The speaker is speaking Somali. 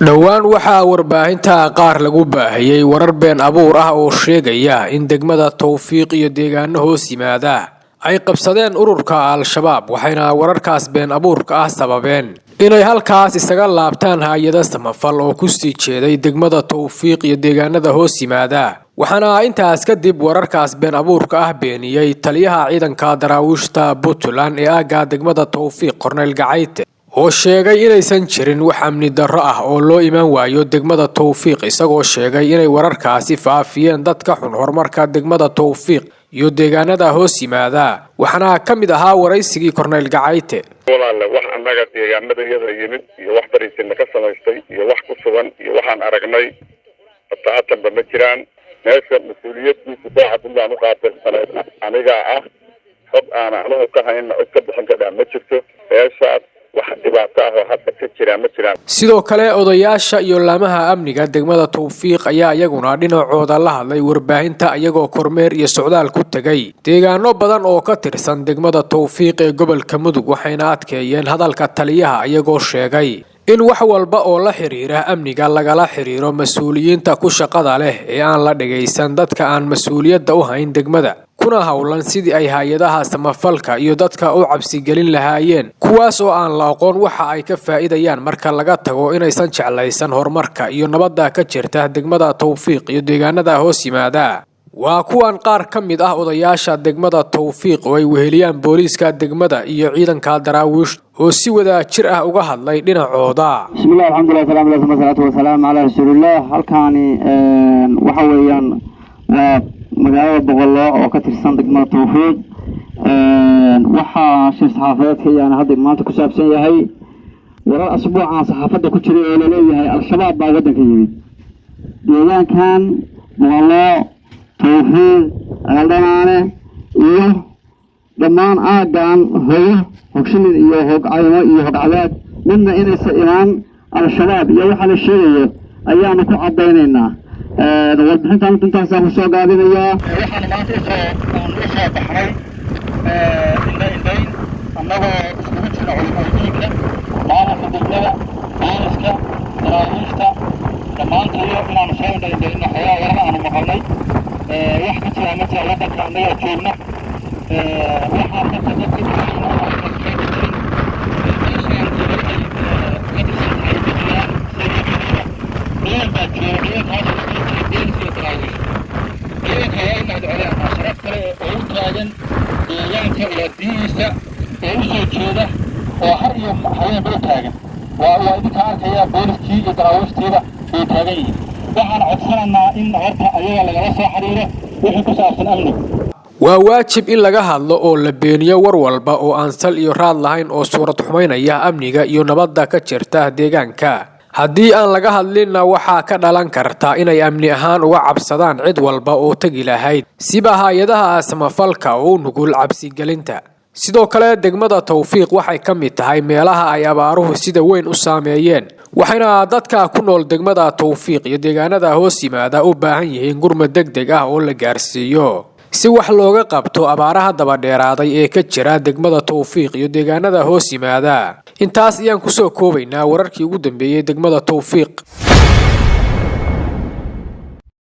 Dhowaan waxaa warbaahinta qaar lagu baahiyey warar been abuur ah oo sheegaya in degmada Towfiiq iyo deegaano hoos yimaada ay qabsadeen ururka Al-Shabaab, waxayna wararkaas been abuurka ah sababeen inay halkaas isaga laabtaan hay-ado samafal oo kusii jeeday degmada Towfiiq iyo deegaanada hoos yimaada. Waxaana intaas kadib wararkaas been abuurka ah beeniyey taliyaha ciidanka daraawiishta Puntland ee aagga degmada Towfiiq, Korneyl Gacayte, oo sheegay inaysan jirin wax amni darro ah oo loo iman waayo degmada Towfiiq, isagoo sheegay inay wararkaasi faafiyeen dad ka xun horumarka degmada Towfiiq iyo deegaanada hoos yimaada. Waxaana ka mid ahaa waraysigii Korneyl Gacayte: Walaalle, wax annaga deegaamadayada yimid iyo wax fariisina ka samaystay iyo wax ku sugan iyo waxaan aragnay bataatanba ma jiraan. Meesha mas-uuliyaddiisa daaca Puntland u qaabilsaneyd anigaa ah. Xog aan anugu ka hayna cid ka bixin kadhaa ma jirto. Meeshaas wax dhibaato ah oo hadda ka jiraa ma jiraan. Sidoo kale odayaasha iyo laamaha amniga degmada Towfiiq ayaa iyaguna dhinacooda la hadlay warbaahinta, iyagoo kormeer iyo socdaal ku tegay deegaano badan oo ka tirsan degmada Towfiiq ee gobolka Mudug, waxayna adkeeyeen hadalka taliyaha, iyagoo sheegay in wax walba oo la xiriira amniga lagala xiriiro mas-uuliyiinta ku shaqada leh ee aan la dhagaysan dadka aan mas-uuliyadda u hayn degmada, kuna howlan sidii ay hay-adaha samafalka iyo dadka u cabsigelin lahaayeen, kuwaas oo aan la aqoon waxa ay ka faa'iidayaan marka laga tago inaysan jeclaysan horumarka iyo nabadda ka jirta degmada Towfiiq iyo deegaanada hoos yimaada. Waa kuwan qaar ka mid ah odayaasha degmada Towfiiq oo ay weheliyaan booliiska degmada iyo ciidanka daraawiish oo si wada jir ah uga hadlay dhinacooda. Bismillah, alxamdulilah, salam alaykum, wasalaatu wasalaamu calaa rasuulillaah. Halkaani waxa weeyaan waa magaalada Boqoloo oo ka tirsan degmada Towfiiq. Waxaa shir saxaafadeedka ayaana hadda maanta ku saabsan yahay warar asbuucan saxaafadda ku jiray oo laleeyahay Al-Shabaab baa waddanka yimid. Deegaankan Boqoloo, Towfiiq, Ceeldhanaane iyo dhammaan aaggan Hoyo, Hogshimin iyo Hogcaymo iyo Hogcadaad midna inaysa imaan Al-Shabaab iyo waxaa la sheegayo ayaanu ku caddaynaynaa. Warbixintan intaasaan kusoo gaabinayaa. Waxaanu maanta usoo baxnay indha indhayn, annagoo iskugu jirna culimaadiinka, maamulka degmada, booliska, daraawiishta, dhammaantayo, inaanu soo indha indhayno xogaa warana aanu maqalnay. Wax ka jira ma jira waddanka annagaa joogna. Waxaa dadka jirin meeshaan ay ka tirsan tahay Puntland, ciidan baa jooga. Ciidankaas oo iskugu jira boolis iyo daraawiish. Ciidanka waa u mahad celinaa sharaf kale oo u taagan deegaanka waardiyihiisa oo u soo jeeda oo har iyo habeenba u taagan. Waa idinka arkaya, booliskii iyo daraawiishtiiba way taagan yihiin. Waxaan codsanaynaa in horta ayaga lagala soo xiriiro wixii ku saabsan amniga. Waa waajib in laga hadlo oo la beeniyo war walba oo aan sal iyo raad lahayn oo suurad xumaynaya amniga iyo nabadda ka jirta deegaanka. Haddii aan laga hadlinna, waxaa ka dhalan karta inay amni ahaan uga cabsadaan cid walba oo tegi lahayd, siba hay-adaha samafalka oo u nugul cabsigelinta. Sidoo kale degmada Towfiiq waxay ka mid tahay meelaha ay abaaruhu sida weyn u saameeyeen, waxayna dadka ku nool degmada Towfiiq iyo deegaanada hoos yimaada u baahan yihiin gurmad deg deg ah oo la gaarsiiyo si wax looga qabto abaaraha dabadheeraaday ee ka jira degmada Towfiiq iyo deegaanada hoos yimaada. Intaas ayaan kusoo koobaynaa wararkii ugu dambeeyey degmada Towfiiq.